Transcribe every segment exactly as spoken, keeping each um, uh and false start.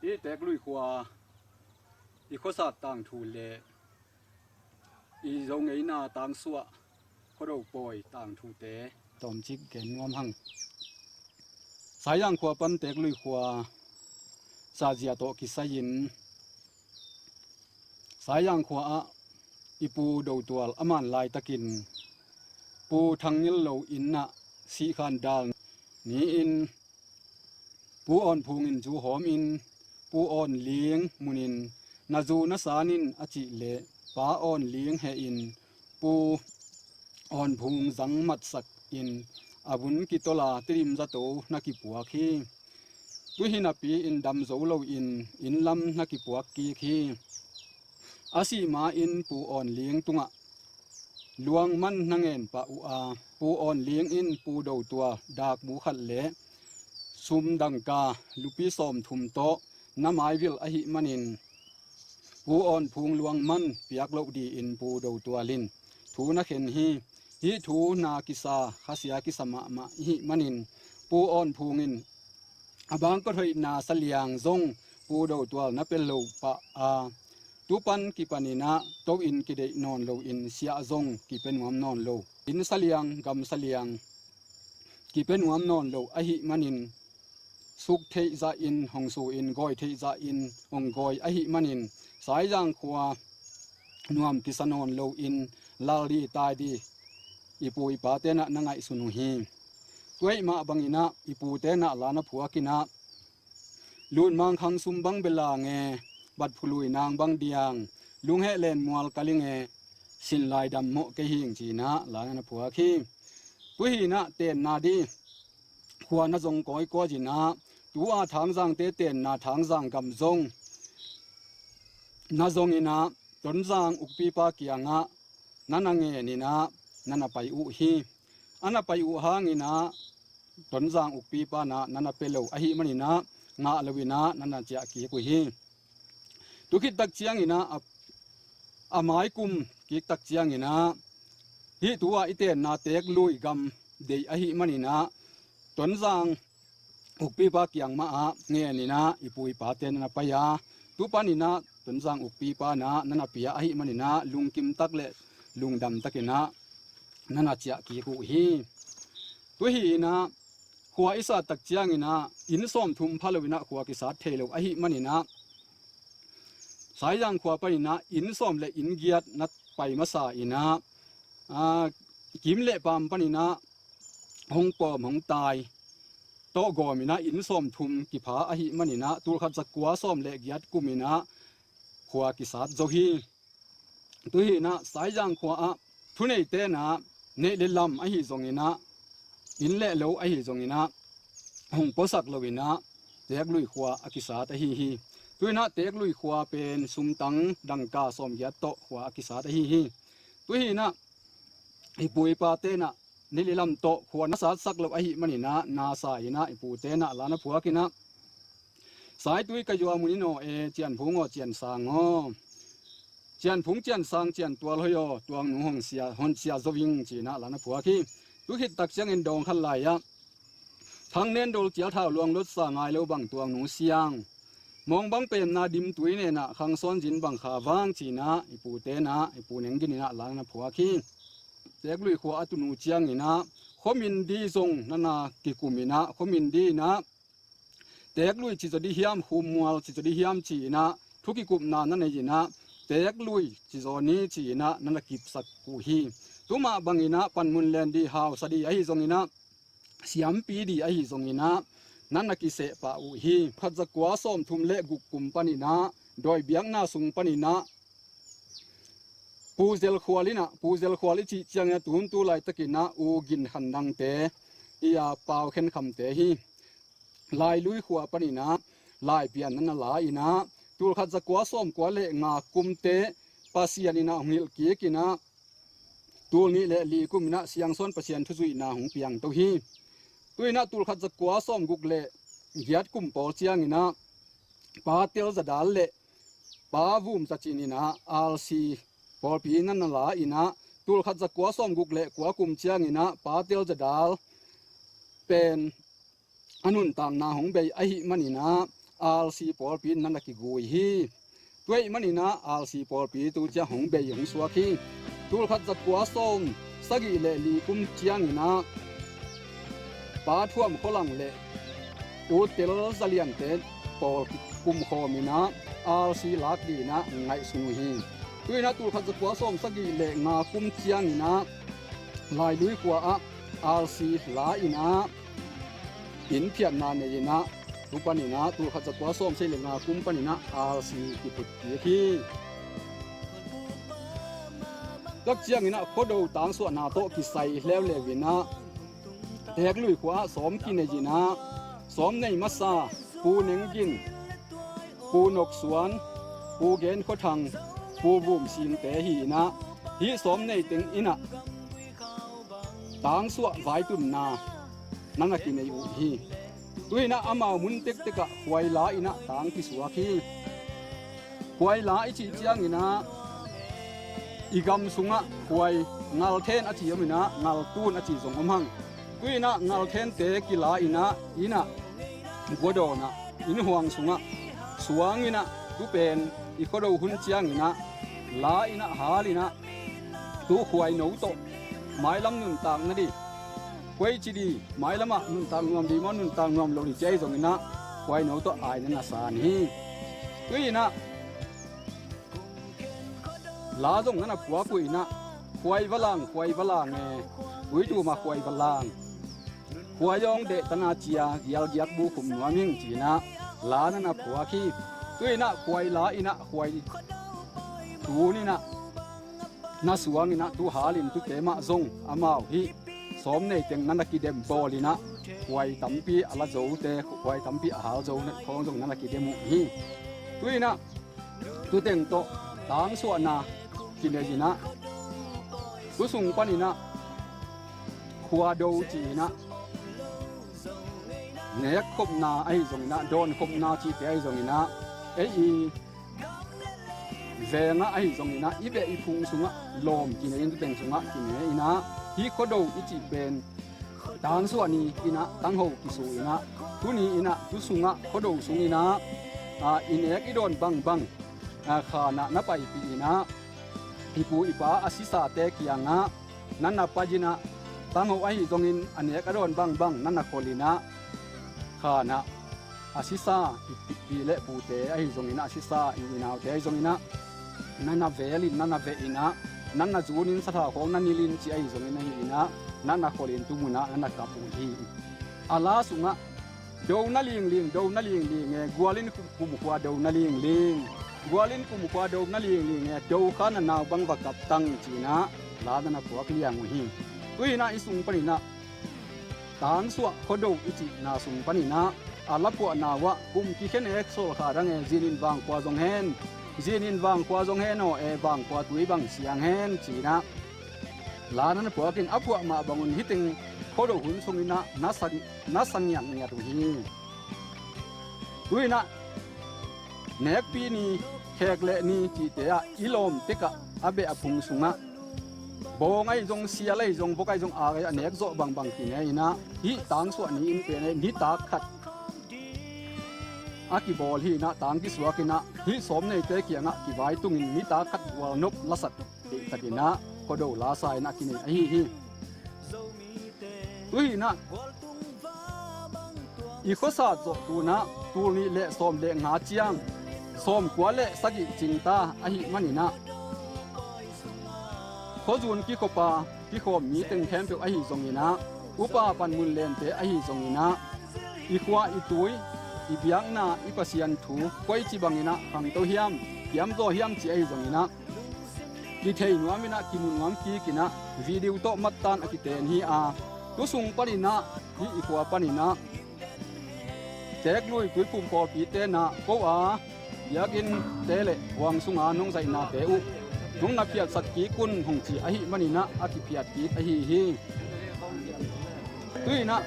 I Teeklui khua i khuasat tangthu le i Zo ngeina tangsuah khuado pawi tangthute tawmcik gen nuam hang. Saizang khua pan Teeklui khua sazia tawh kisai-in Saizang khua ah i Pu Dotual a man laitakin Pu Thangngil lo inn ah sihkhan dal ni-in Pu Awn Phung in zu hawmin Pu Awn Ling munin na zu na san in a cih leh Pa Awn Ling hehin Pu Awn Phung zang matsak in a vun kitol a Tedim zato na kipuak hi. Tuihi napi-in dam zo loin inn lam na kipuak kik hi. A sih ma-in Pu Awn Ling tungah luang man na ngen pah uh a, Pu Awn Ling in Pu Dotual dakbu khat le sum dangka lupi sawmthum tawh na maivil ahih manin Pu Awn Phung luang man piak loh di-in Pu Dotual in thu na khen hi. Hih thu na kisa khasia kisa mahmah ihih manin Pu Awn Phung in a bangkot hoihna saliang zong Pu Dotual na pe lo pah a, tupan kipaninah to-in kideih nawn loin siah zong kipe nuam nawn lo, inn saliang gam saliang kipe nuam nawn lo ahih manin suk theih zahin hong su-in gawi theih zahin hong gawi ahih manin Saizang khua nuam kisa nawn loin lal di tai di i pu i pa tenah na ngaihsun uh hi. Tuaih mah banginah i pu tenah la na phuakinah Lunmang khang sum bang bela nge, bat phului nang bang diang, lungheh len mual kali nge, sin lai dam mawh kei hing cinah la na phuak hi. Tuihinah tenna di khua na zong kawikawi inah tu-a Thangzangte tenna Thangzang gam zong na zonginah Tonzang ukpipa kiangah na na ngeninah na na pai uh hi. A na pai uh hanginah Tonzang ukpipa na na na pe lo ahih maninah ngah loinah na na ciah kik uh hi. Tu khittak cianginah a, a maikum kiktak cianginah hih tu-a i tenna Teeklui gam deih ahih maninah Tonzang ukpipa kiang mahah ngeninah i pu i pate na na pai a, tupaninah Tonzang ukpipa na na na pia ahih maninah lungkim tak le lungdam takinah na na ciah kik uh hi. Tuihinah khua i sat tak cianginah inn sawmthum pha loinah khua kisat thei lo ahih maninah Saizang khua paninah inn sawm le inn giat na pai masa inah, aa, kim le pam paninah hong pawm hong tai tawh gawminah inn sawmthum kipha ahih maninah tulkhat zakua sawm le giat kuminah khua kisat zo hi. Tuihinah Saizang khua ah thunei tenah neih le lam ahi zonginah inn le lo ahi zonginah hong puasak loinah Teeklui khua a kisat ahi hi. Tuinah Teeklui khua pen sumtang dangka sawmgiat tawh khua a kisat ahi hi. Tuihinah i pu i pa tenah neih le lam tawh khua na satsak lo ahih maninah nasa inah i pu tenah la na phuakinah Saitui ka yua mun in aw e, Cianphung aw, Ciansang aw, Cianphung, Ciansang, Ciantual hoi aw, tuangnu hong sia, hon sia zo ing cinah la na phuak hi. Tu khittak ciangin dawng khat lai-ah Thang nen dol cial thau luang lotsa ngai lo bang tuangnu siang, mawng bang pemna dim tui nenah khang sawn zin bang kha vang cinah i pu tenah i pu neng gininah la na phuak hi. Teeklui khua a tunu cianginah khuamin di zong na na kikuminah khuamin dinah Teeklui cizaw di hiam, khummual cizaw di hiam ci-inah thu kikupna na nei inah Teeklui cizaw ni ci-inah na na kipsak uh hi. Tumah banginah panmun len di, hausa di ahi zonginah siampi di ahi zonginah na na kiseh pah uh hi. Khat zakua sawmthum le guk kum paninah dawi biakna sung paninah Pu Zel Khual inah, Pu Zel Khual i cih cianginah tun tu laitakinah U Gin Khan Dangte i a Pau Khen Khamte hi. Lailui khua paninah Laipian na na la inah tulkhat zakua sawmkua le nga kumte Pasian inah hong hilh kikinah tul nih le li kuminah Siangsawn Pasian thuzuihna hong piangto hi. Tuinah tulkhat zakua sawmguk le giat kum pawl cianginah Pa Tel Za Dal le Pa Vum Za Cin inah R C pawlpi na na la inah tulkhat zakua sawmguk le kua kum cianginah Pa Tel Za Dal pen a nuntakna hong bei ahih maninah RC pawlpi in na na kigui hi. Tua ahih manin ah RC pawlpi tu ciang hong bei hong suak hi. Tulkhat zakua sawm sagih le li kum ciangin ah Pa Thuam Khua Lang le U Tel Za Lian te pawl kikum khawm in ah RC lak dingin ah ngaihsun uh hi. Tu in ah tulkhat zakua sawm sagih le nga kum ciangin ah Lailui khua ah RC la in ah inn phiatna nei in ah, tu panin ah tulkhat zakua sawm sagih le nga kum panin ah RC kiphut kik hi. Tua ciangin ah Khuado tangsuahna tawh kisai leuleu in ah Teeklui khua ah sawm kinei in ah, sawm nei masa Pu Neng Gin, Pu Nok Suan, Pu Gen Khua Thang, Pu Vum Sing te hi in ah, hih sawm nei teng in ah tangsuah vaitunna na na kinei uh hi. Tu in ah amau mun tektek ah khuai la in ah tang kisuak hi. Khuai la i cih ciangin ah i gam sungah khuai ngalthen a ci om in ah ngaltun a ci zong om hang. Tu in ah ngalthente kila in ah inn ah, guadawn ah, innhuang sungah suang in ah, tu pen i Khuado hun ciangin ah la in ah hal in ah, tu khuaino tawh mailam nuntak nading, khuaici ding, mailamah nuntak nuam ding maw, nuntak nuam lo ding ci ahi zongin ah khuaino tawh ai na na san hi. Tu in ah la zong na na phuak uh in ah, khuai va lang, khuai va lang e, uitu mah khuai va lang, khuai awng deh tana cia gialgiak bu khum nuam ing ci in ah la na na phuak hi. Tu in ah khuai la in ah khuai tun in ah na suang in ah tu hal in tute mah zong amau hih sawm nei teng na na kidem bawl in ah khuai tampi a la zote, khuai tampi a hal zo khawng zong na na kidem uh hi. Tu in ah tu teng tawh tangsuahna kinei in ah, tu sung panin ah khuado ci in ah, nekkhopna ahi zongin ah, dawnkhopna cihte ahi zongin ah, ei i vengah ahi zongin ah, i beh i phung sungah lawm kinei in, tu teng sungah kinei in ah, hih Khuado i cih pen tangsuah ni in ah tangho kisu in ah, tu ni in ah tu sungah, Khuado sung in ah, a, i nek i dawn bangbang, a, khan ah na paipih in ah, i pu i pa a sisate kiangah na na pai in ah, tangho ahi zongin a nek a dawn bangbang na na khol in ah, khan ah a sisa i pi le pute ahi zongin ah, a sisa i naute ahi zongin ah, na na vel in, na na veh in ah, na na zun in, sathau khawng na nilh in ci ahi zongin ahi in ah, na na khol in tu mun ah na na kap uh hi. A la sungah, do na lingling, do na lingling e, gual in kum, kumkhua do na lingling, gual in kumkhua do na lingling e, do kha na nau bang va kap tang ci in ah la na na phuak liang uh hi. Tu in ah i sung panin ah tangsuah Khuado i cihna sung panin ah, a la phuahna uh ah kum kikhen e, sawlkha dang e, zinin vangkhua zong hen, zinin vangkhua zong hen aw e, vangkhua tui bang siang hen ci in ah la na na phuak in, a phuah mah bangun hih teng Khuado hun sungin ah na sa, na sa ngiatngiat uh hi. Tu in ah nekpi ni, khekleh ni cihte ah i lawm tek ah a beh a phung sungah bawng ahi zong, sial ahi zong, bok ahi zong, ak ahi zong a nek zawh bangbang kinei in ah, hih tangsuah ni in pen nitak khat a kibawl hi in ah, tang kisuak in ah, hih sawm neite kiangah kivai tungin nitak khat gualnop lasat deihtakin ah Khuado la sa in ah kinei ahi hi. Tu hi in ah i khuasat zawh tu in ah tul nih le sawm le nga ciang, sawmkua le sagih cingta ahih manin ah, khuazun kikhop a kikhawm mi teng khempeuh ahi zongin ah, upa panmun lente ahi zongin ah, i khua i tui, i biakna, i Pasian thu koici bangin ah khangto hiam, kiamzaw hiam ci ahi zongin ah, kithei nuam in ah, kimu nuam kik in ah, video tawh mattan a kiten hi a, tu sung panin ah, hih i khua panin ah, Teeklui Tuiphum pawlpite na ko a, biakinnte le huang sunga nong zaihnate uh nong na phiatsak kik un hong ci ahih manin ah a kiphiat kik ahi hi. Tu in ah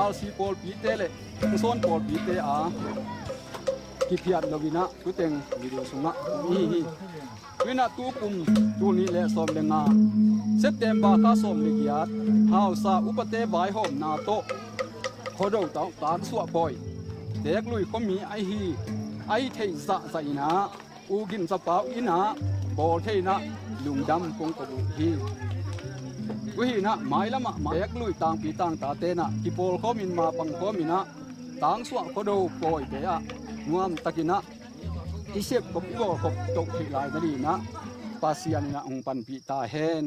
RC pawlpite le Tungsawn pawlpite a kiphiat lo in ah tu teng video sungah hong hi hi. Tu in ah tu kum tul nih le sawm le nga, September kha sawm le giat, hausa upate vaihawmna tawh Khuado tangsuah bawi Teeklui khuami ahi, ahi theih zahzah inah U Gim Zapa uh inah bawl thei inah lungdam kong ko uh hi. Tua hi inah mailamah Teeklui tangpi tangta tenah kipawlkhawmin mapangkhawm inah Tangsuah Khuado pawite ah nuamtakinah i sepkhop i bawlkhop toh theih lai nadinah Pasian inah hong panpih ta hen.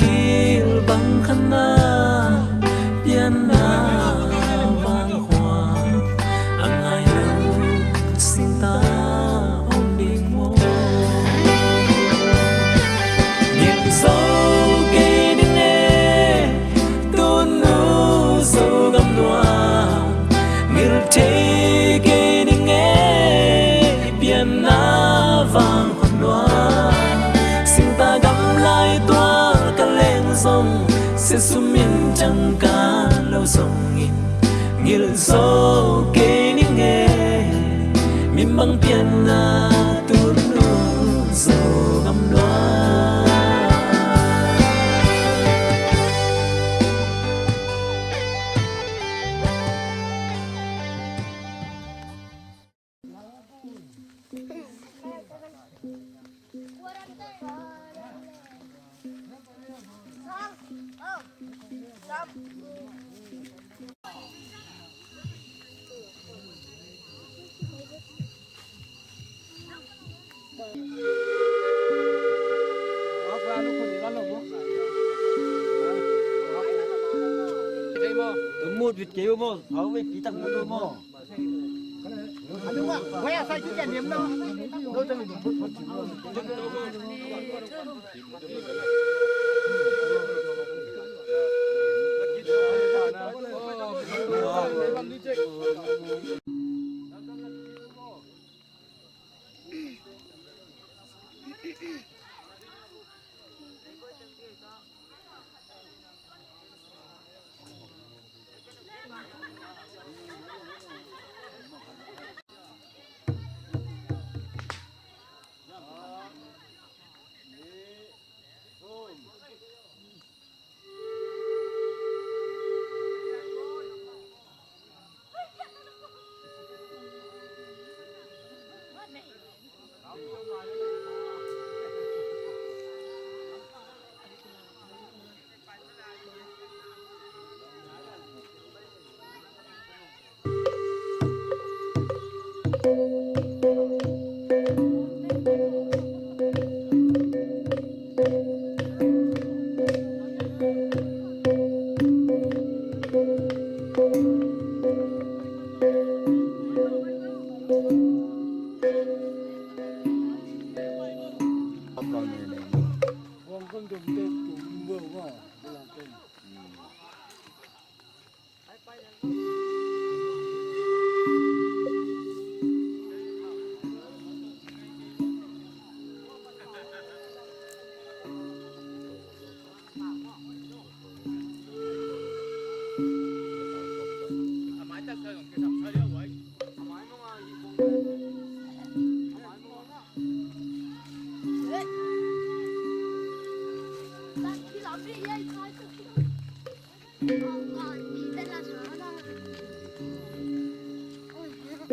Til bang khat na pianna vang hua a ngai lo singta om ding maw? Ngil zo kei ning e, tunu Zogam lua ngil thei kei ning e, pianna vang hon lua. Singta gamlai tual ka leng zong, siasum in tang ka lo zongin, ngil zo kei ning e, mimang pianna tunu Zogam lua. Tumut vit kei u maw? Hau vei pi tak mu tu maw? A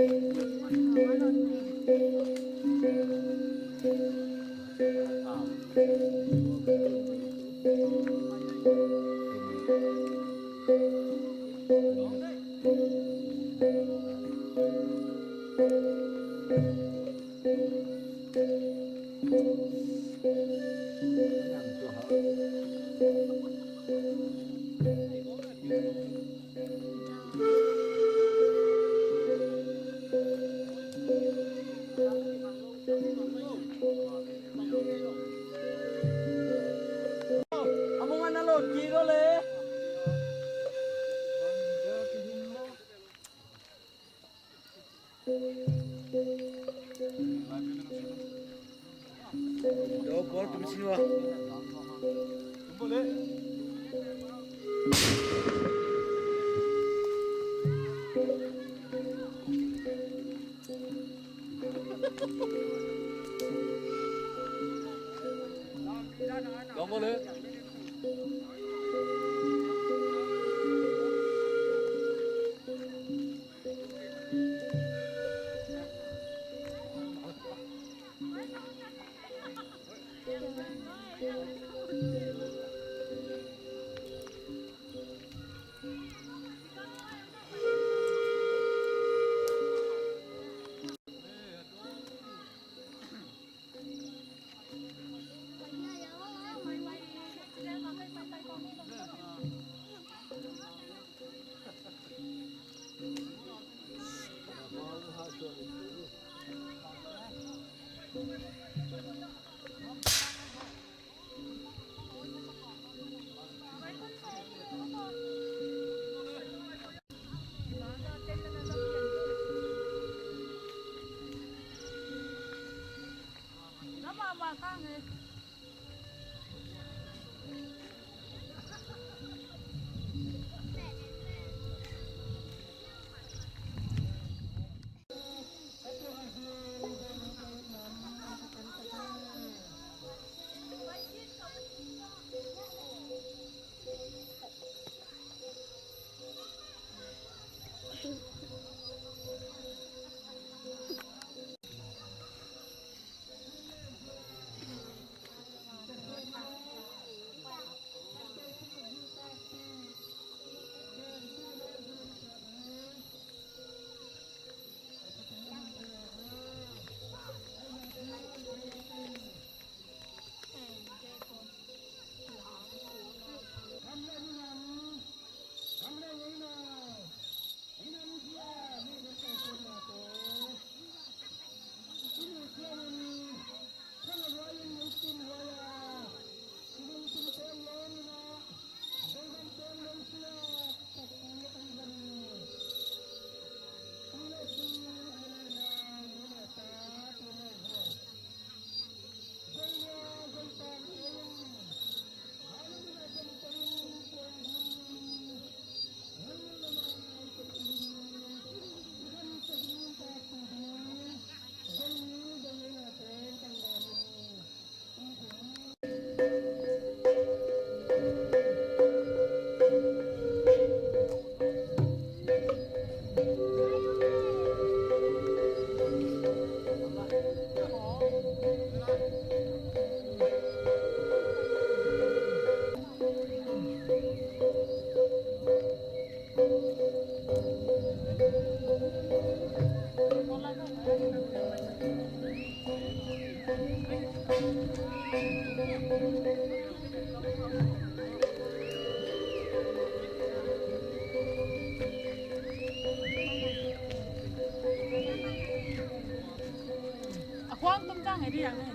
khuang tum tang e, diang e.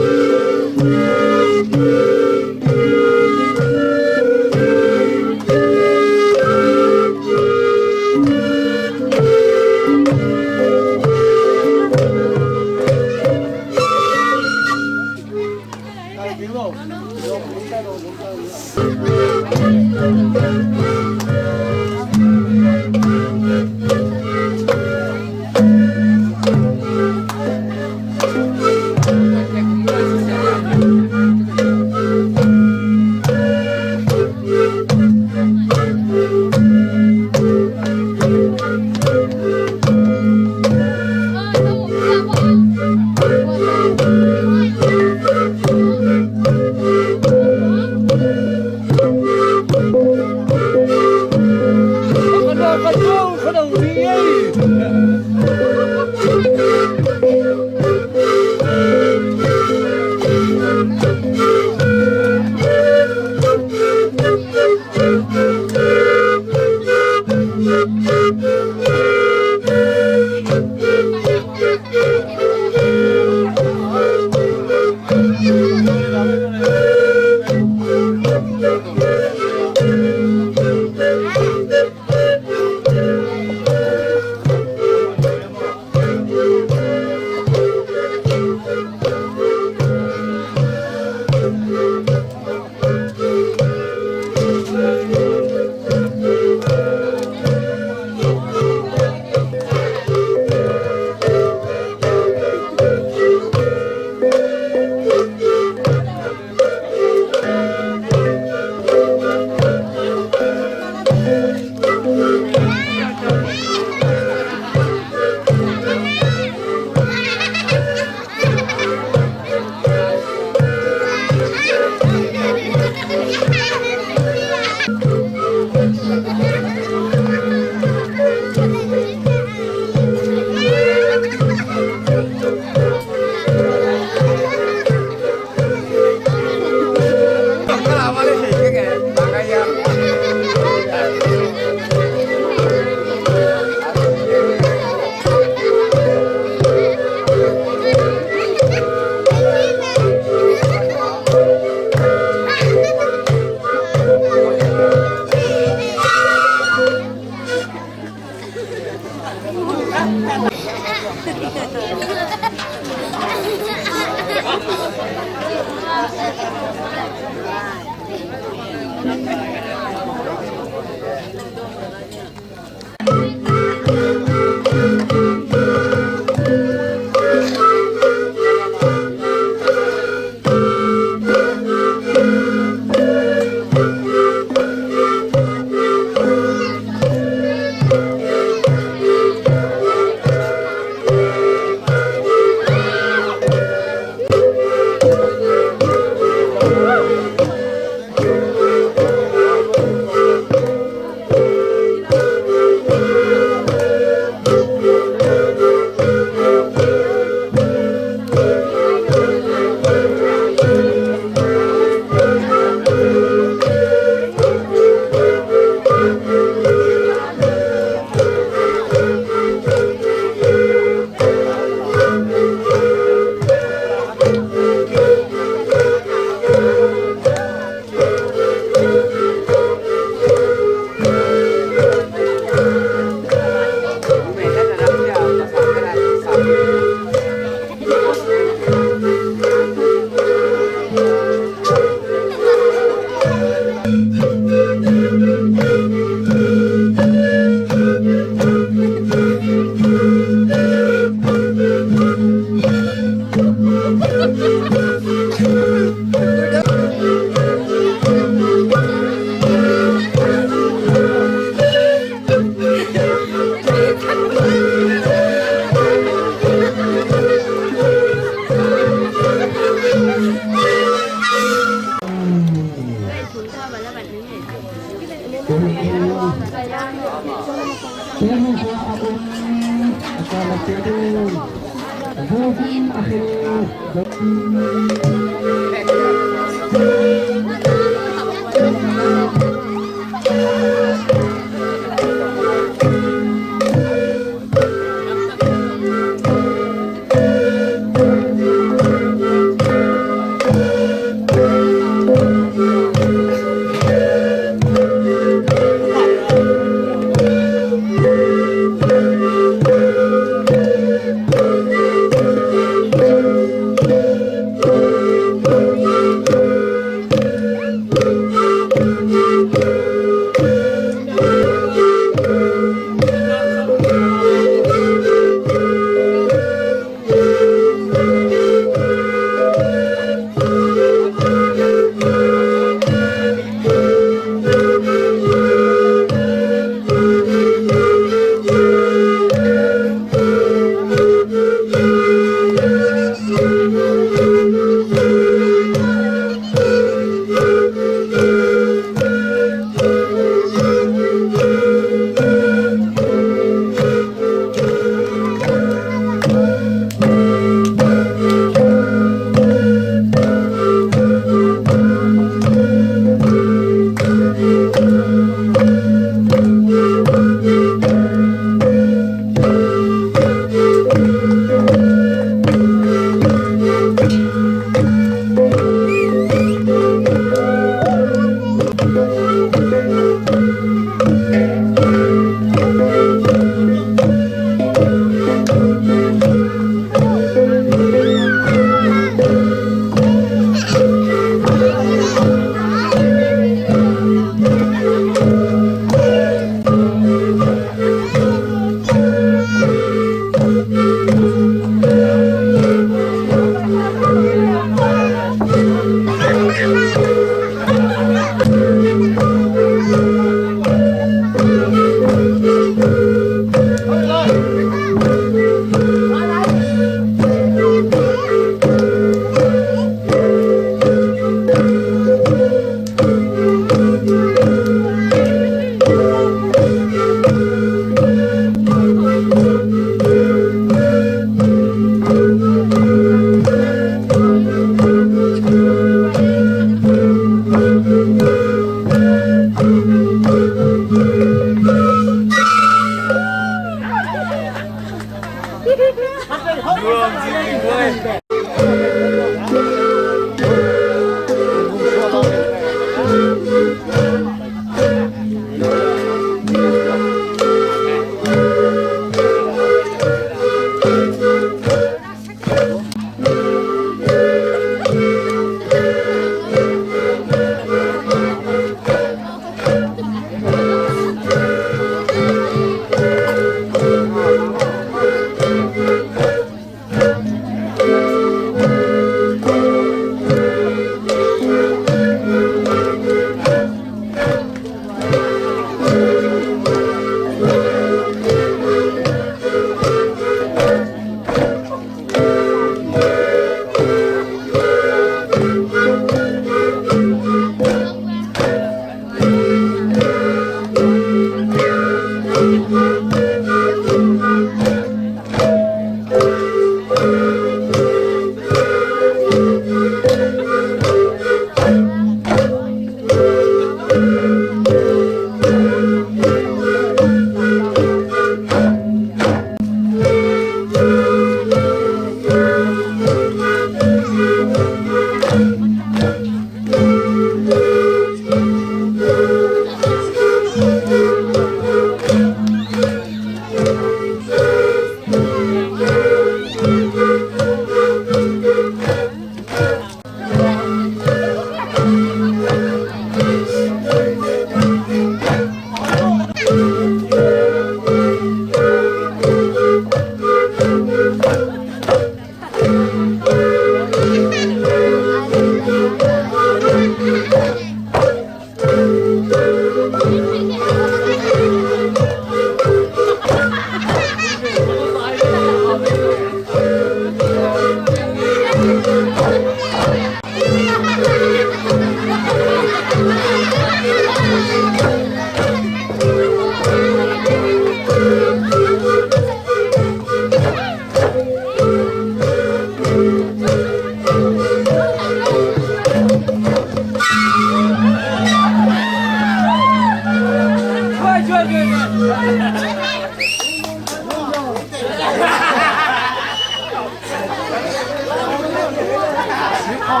Ni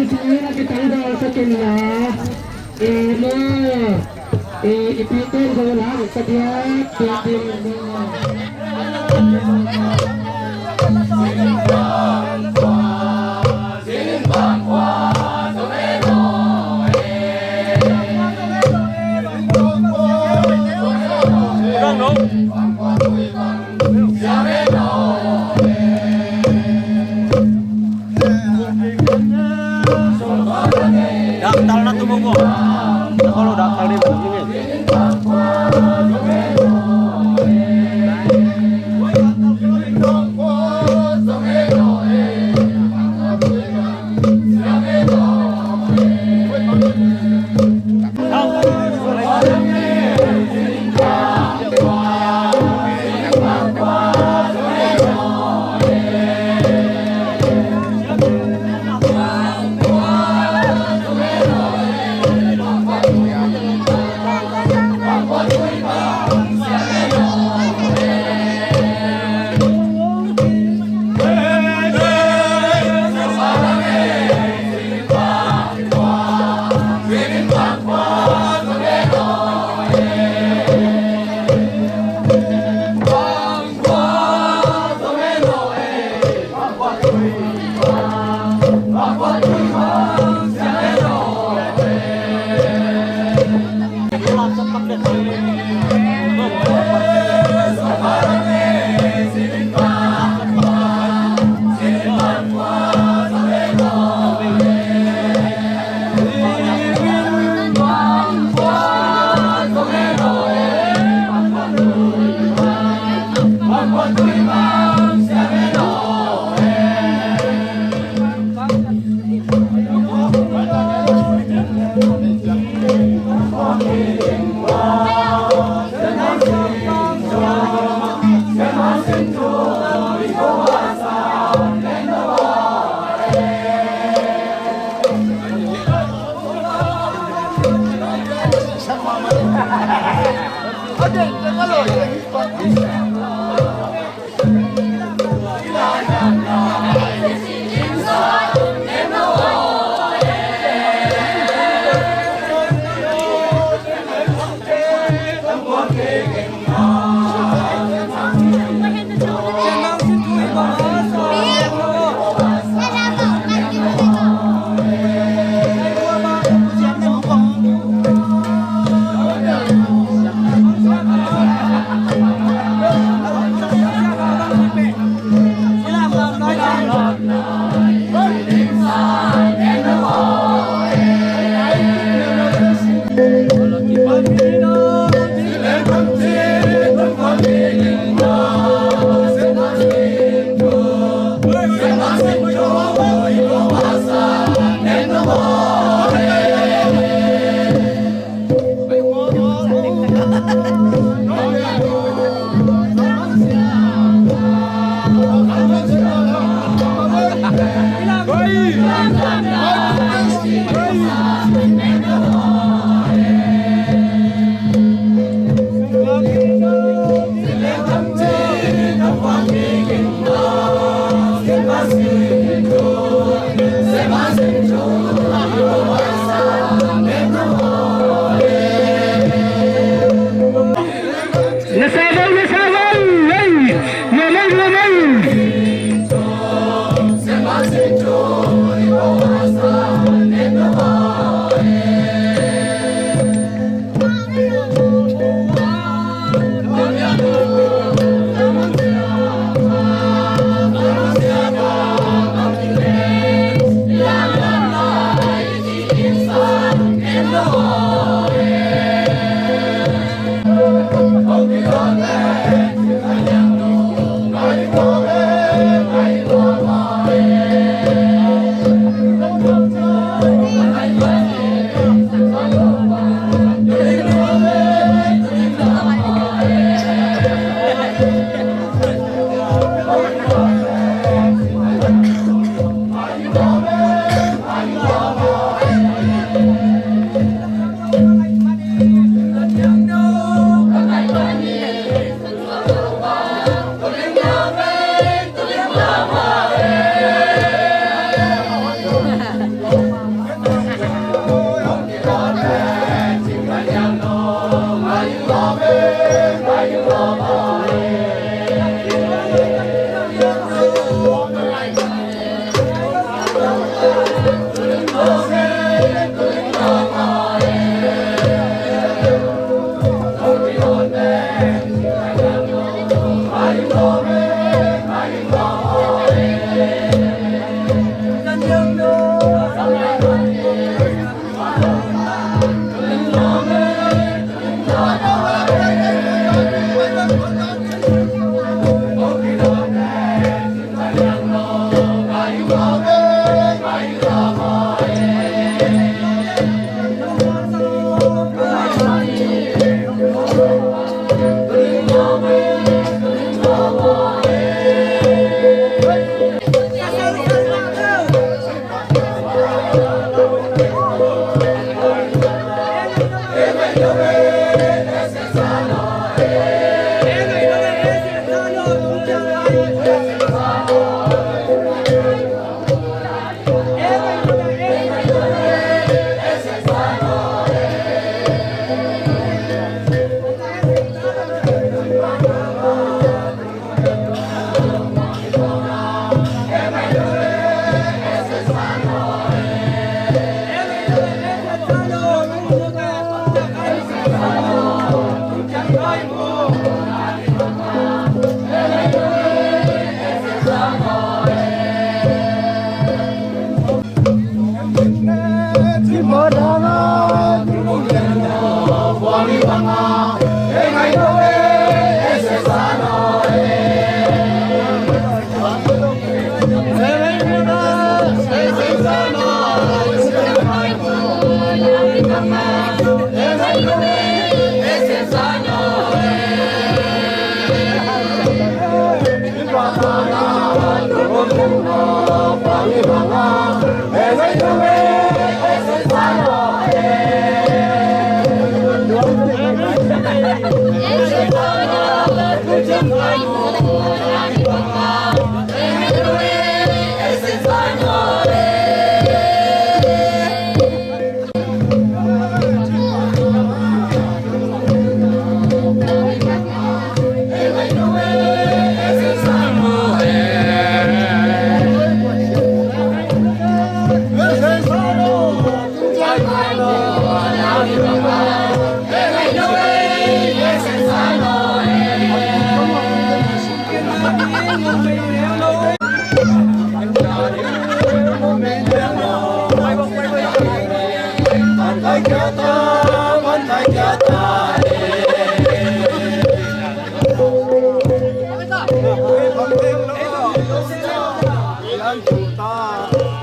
sa ina kita ida sa kinna. Imo. I, i Peter Zola, sa dia, dia, dia. Daktal na tu munggu. Kalau daktal ni belum ini.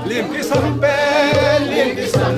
Limpi sampen, limpi sampen.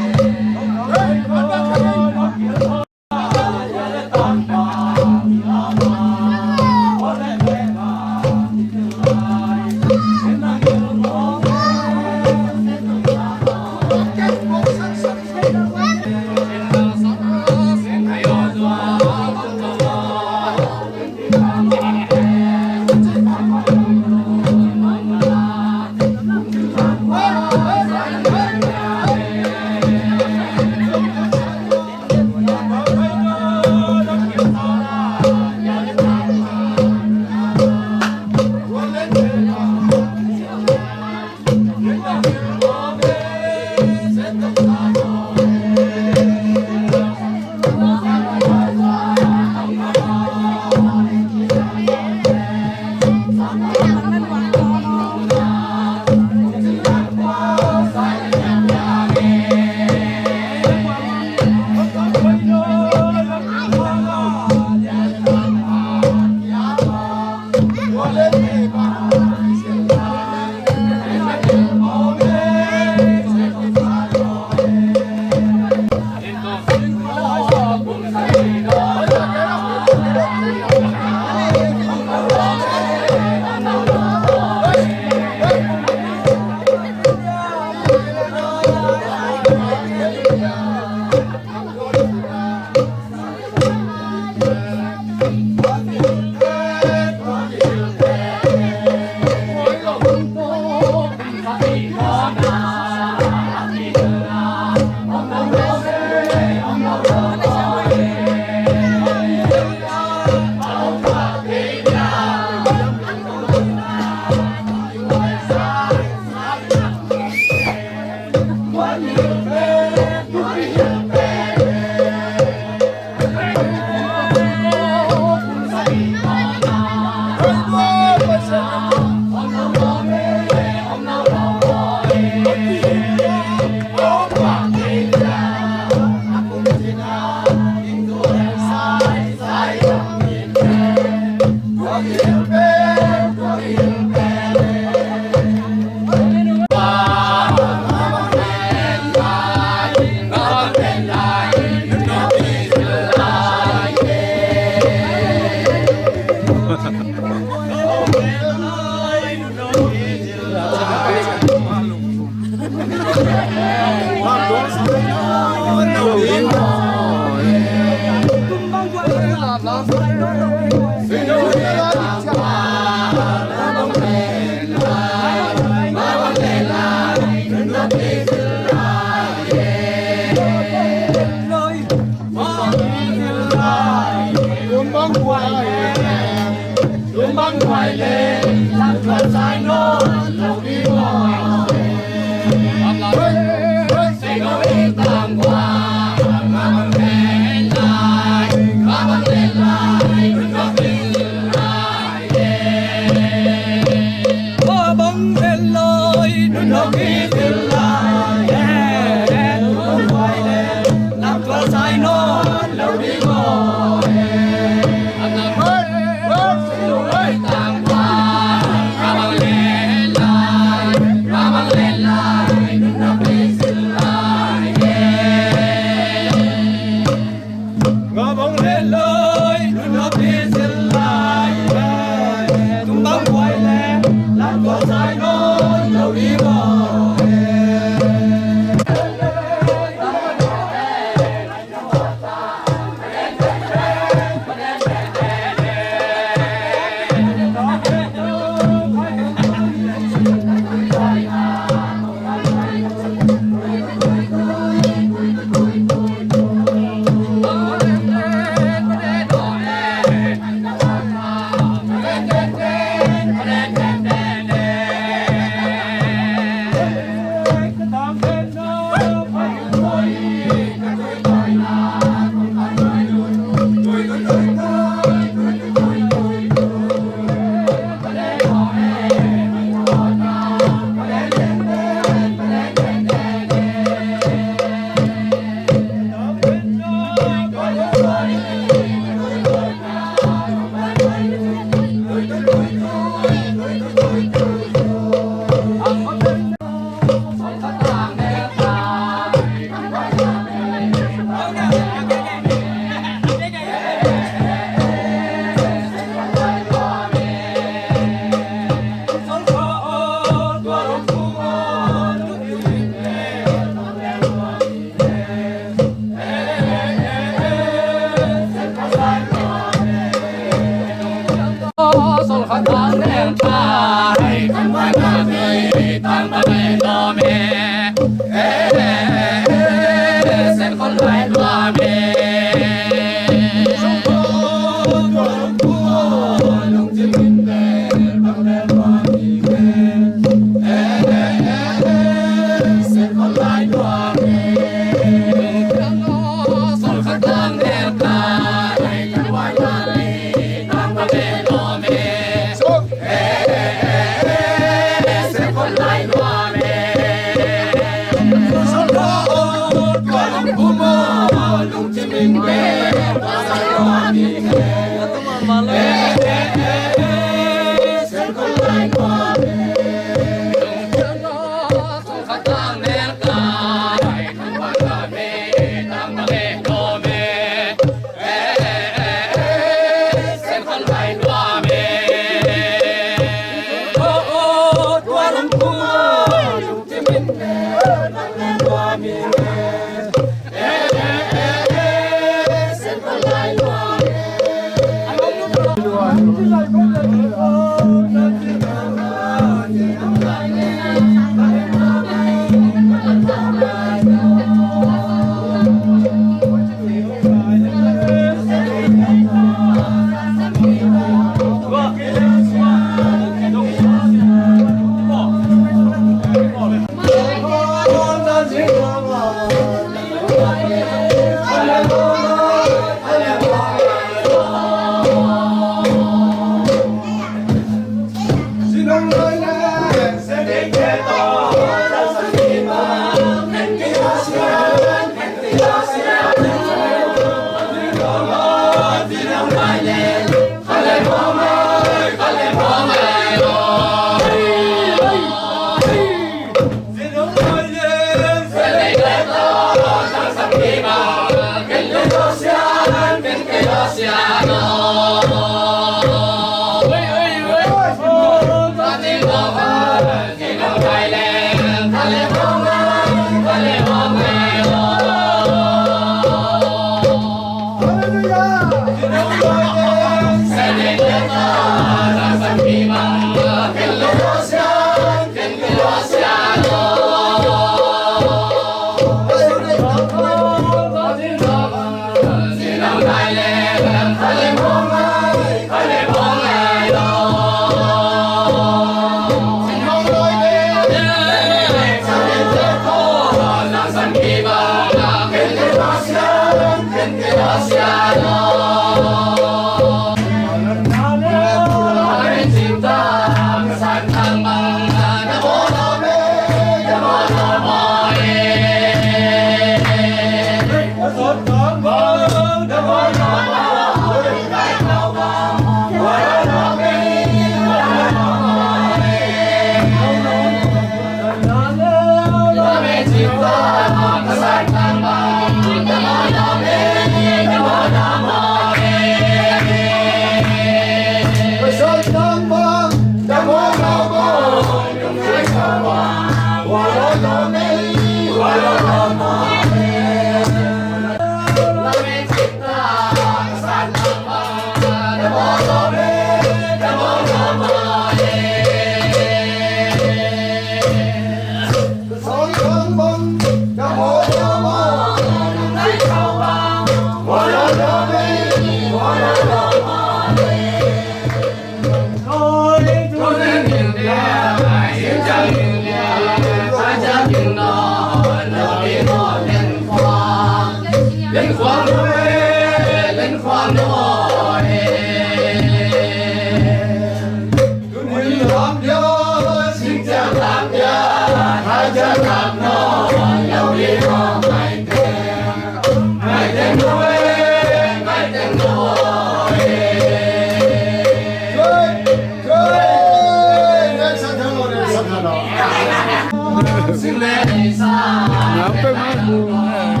Ngam peuhmah.